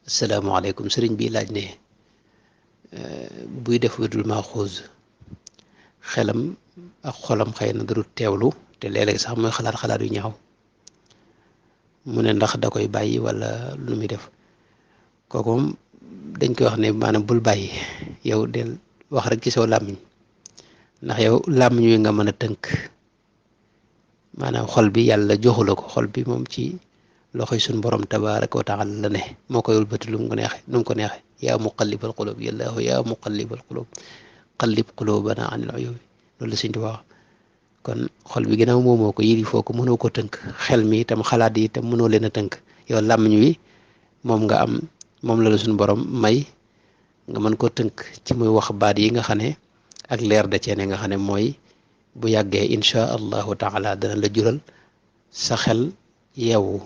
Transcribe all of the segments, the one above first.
asalaamaaleykum sëriñ bi laaj ne buy def wirdul Maxuus xelam ak xolam xëy na darut teewlu te léeg-léeg sax mooy xalaat xalaat yu ñaaw mu ne ndax da koy bàyyi wala lu muy def kooku moom dañ koy wax ne maanaam bul bàyyi yow del wax rek ci saw làmmiñ ndax yow làmmiñ wi nga mën a tënk maanaam xol bi yàlla joxu la ko xol bi moom ci loxoy suñ borom tabaaraka wa taala la ne moo koy wëlbati lu mu ko neexe nu mu ko neexe yaa muqallibal qulub yallaahu yaa muqallibal qulub qallib qulubana anil uyubi loolu la Sëñ Tuubaa kon xol bi ginnaaw moomoo ko yiri foo ko mënoo ko tënk xel mi itam xalaat yi itam mënoo leen a tënk yow làmmiñ wi moom nga am moom la la suñ borom may nga mën ko tënk ci muy wax baat yi nga xam ne ak leer da cee ne nga xam ne mooy bu yàggee insha allahu taala dana la jural sa xel yeewu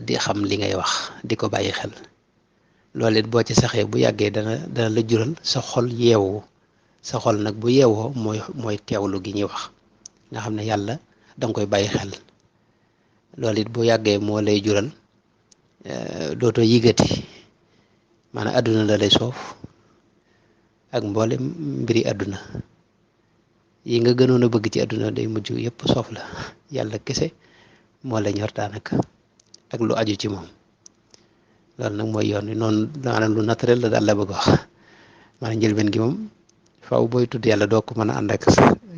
di xam li ngay wax di ko bàyyi xel loolu it boo ci saxee bu yàggee dana la jural sa xol yeewu sa xol nag bu yeewoo mooy teewlu gi ñuy wax nga xam ne yàlla danga koy bàyyi xel loolu it bu yàggee moo lay jural dootoo yigati maanaam àdduna la lay soof ak mboole mbiri àdduna yi nga gënoon a bëgg ci àdduna day mujj yëpp soof la yàlla kese moo la ñor daanaka ak lu aju ci moom loolu nag mooy yoon wi noonu maanaam lu naturel la daal la bëgg wax maanaam njëlbeen gi moom faw booy tudd yàlla doo ko mën a ànd ak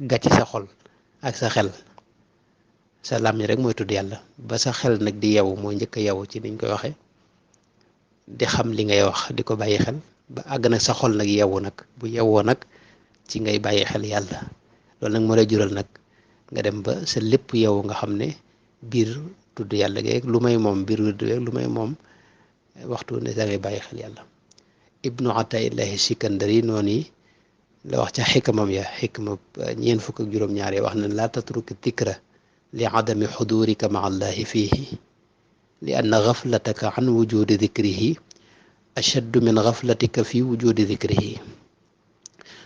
gàcc sa xol ak sa xel sa làmmiñ rek mooy tudd yàlla ba sa xel nag di yeewu mooy njëkk a yeewu ci niñ koy waxee di xam li ngay wax di ko bàyyi xel ba àgg nag sa xol nag yeewu nag bu yeewoo nag ci ngay bàyyi xel yàlla loolu nag moo lay jural nag nga dem ba sa lépp yeewu nga xam ne biir tudd yàlla geeg lu may moom biir wirdu geeg lu may moom waxtu ne da ngay bàyyi xel yàlla ibnu ataillahi sikandari noonu yi la wax ca xikamam ya xikma ñeen fukk ak juróom-ñaar wax na laa tatruki dikra li adami xudurika maa allahi fiihi li anna gaflataka an wujudi dikrihi ashaddu min gaflatika fi wujudi dikrihi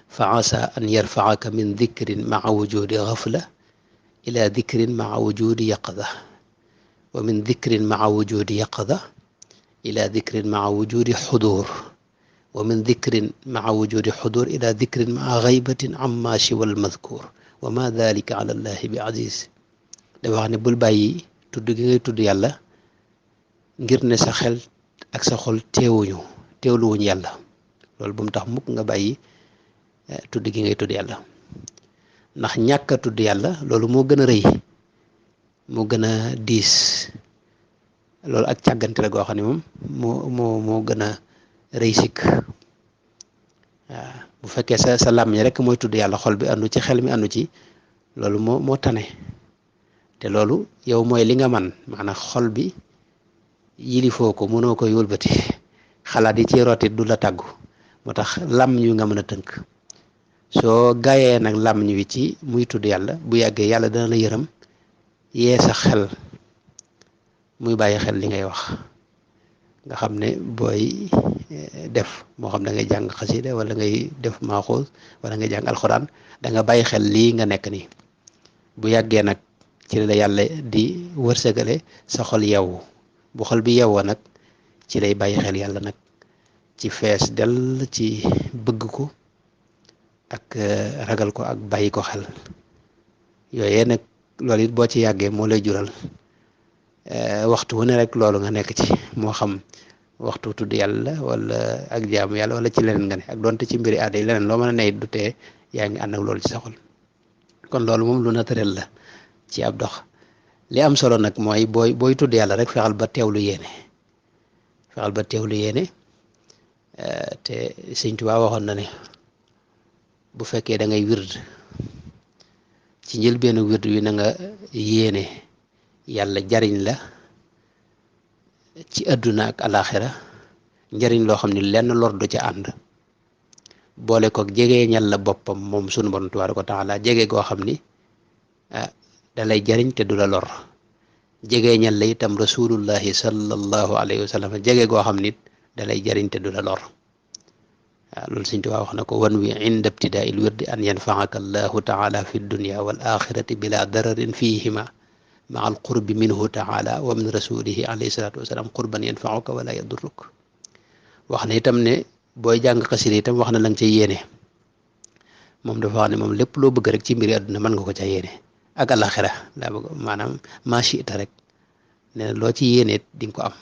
fa asa an yarfaaka min dikrin maa wujudi gafla ila dikrin maa wujudi yaqda wa min dikrin maa wujudi yaqda ila dikrin maa wujudi xudur wa min dikrin maa wujudi xudur ila dikrin maa gaybatin amma siwa almadkur wa ma dalika ala allahi bi aziz dafa wax ne bul bàyyi tudd gi ngay tudd yàlla ngir ne sa xel ak sa xol teewluwuñ yàlla loolu bu mu tax mukk nga bàyyi tudd gi ngay tudd yàlla ndax ñàkk a tudd yàlla loolu moo gën a rëy moo gën a diis loolu ak càggante la goo xam ne moom moo gën a rëy sikk waaw bu fekkee sa làmmiñ rek mooy tudd yàlla xol bi àndu ci xel mi àndu ci loolu moo tane te loolu yow mooy li nga man maanaam xol bi yilifoo ko mënoo koy wëlbati xalaat yi ci rotit du la tàggu moo tax làmmiñ wi nga mën a tënk soo gaayee nag làmmiñ wi ci muy tudd yàlla bu yàggee yàlla dana la yërëm yee sa xel muy bàyyi xel li ngay wax nga xam ne booy def moo xam da ngay jàng xasida wala ngay def maaxuus wala ngay jàng alxuraan da nga bàyyi xel lii nga nekk nii bu yàggee nag ci la yàlla di wërsëgale sa xol yeewu bu xol bi yeewoo nag ci lay bàyyi xel yàlla nag ci fees dell ci bëgg ko ak ragal ko ak bàyyi ko xel yooyee nag loolu it boo ci yàggee moo lay jural waxtu wu ne rek loolu nga nekk ci moo xam waxtu tudd yàlla wala ak jaamu yàlla wala ci leneen nga ne ak doonte ci mbiri aada yi leneen loo mën a ne du tee yaa ngi ànd ak loolu ci sa xol kon loolu moom lu naturel la ci ab dox li am solo nag mooy booy tudd yàlla rek fexal ba teewlu yéene te Sëñ Tuubaa waxoon na ne bu fekkee da ngay wird ci njëlbeenu wird wi na nga yéene yàlla jariñ la ci àdduna ak alaxira njariñ loo xam ne lenn lor du ca ànd boole ko jegeeñal la boppam moom sunu borom tabaaraka wa taala jege goo xam ni da lay jariñ te du la lor jegeeñal la itam rasulullahi sallallahu alayhi wa sallam jege goo xam nit da lay jariñ te du la lor waaw loolu Sëñ Tuubaa wax na ko wan wi inda ibtidaa'il wirdi an yanfaaka allahu taala fi dunya wal axirati bila dararin fihima maa al qurbi minhu taala wa min rasulihi alayhi salatu wasalaam qurban yanfauka wala yadurruk wax na itam ne booy jàng xasida itam wax na la nga ca yéene moom dafa wax ne moom lépp loo bëgg rek ci mbiri àdduna mën nga ko ca yéene ak àlaxira daa bëgg maanaam machita rek ne loo ci yéeneet di nga ko am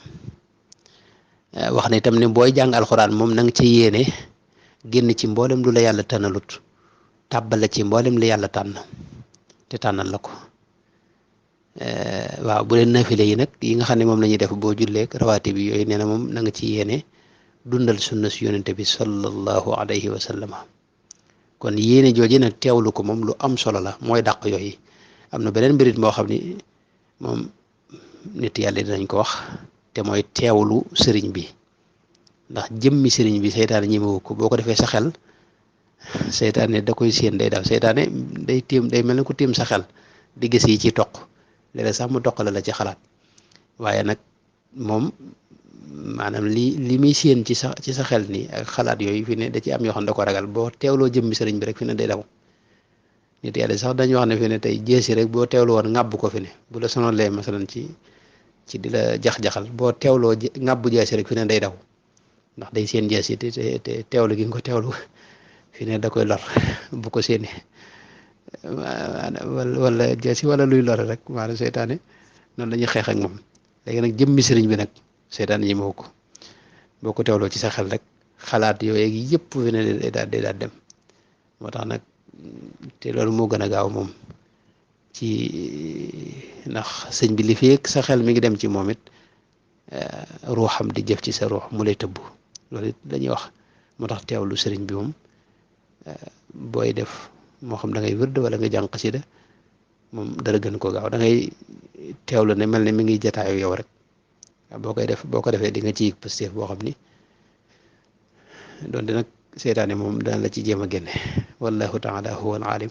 wax na itam ne booy jàng alxuraan moom na nga ca yéene génn ci mboolem lu la yàlla tànnalut tàbbale ci mboolem lu yàlla tànn te tànnal la ko waaw bu leen nafile yi nag yi nga xam ne moom la ñuy def boo julleeg rawaati bi yooyu nee na moom na nga ci yéene dundal sunna si yonente bi sallallahu alayhi wa sallam kon yéene jooju nag teewlu ko moom lu am solo la mooy dàq yooyu am na beneen mbirit moo xam ni moom nit yàlla dinañ ko wax te mooy teewlu sëriñ bi ndax jëmmi sëriñ bi seytaane ñemewu ko boo ko defee sa xel seytaane da koy séen day daw seytaane day tiim day mel ne ku tiim sa xel di gis yi ci toq léeg-léeg sax mu toq la ci xalaat waaye nag moom maanaam li muy séen ci sa xel nii ak xalaat yooyu fi ne da ci am yoo xam ne da ko ragal boo teewloo jëmmi sëriñ bi rek fi ne day daw nit yàlla sax dañu wax ne fi ne tey jeesi rek boo teewlu woon ŋàbb ko fi ne bu la sonalee masalan ci di la jax-jaxal boo teewloo ŋàbbu jeesi rek fi ne day daw ndax day seen jeesi te teewlu gi nga ko teewlu fi ne da koy lor bu ko séenee wala jeesi wala luy lore rek maanaam seytaane noonu la ñuy xeex ak moom léegi nag jëmmi sëriñ bi nag seytaane ñi moo ko boo ko teewloo ci sa xel rek xalaat yooyu yëpp fi ne day daal dem moo tax nag te loolu moo gën a gaaw moom ci ndax sëñ bi li fi sa xel mi ngi dem ci moom it ruuxam di jëf ci sa ruux mu lay tëbb loolu it dañuy wax moo tax teewlu sëriñ bi moom booy def moo xam da ngay wërd wala nga jàng xasida moom dara gën ko gaaw da ngay teewlu ne mel ne mi ngi jataayu yow rek boo koy def boo ko defee di nga ci positif boo xam ni doonte nag seytaane moom dana la ci jéem a génne wallahu taala huwa al alim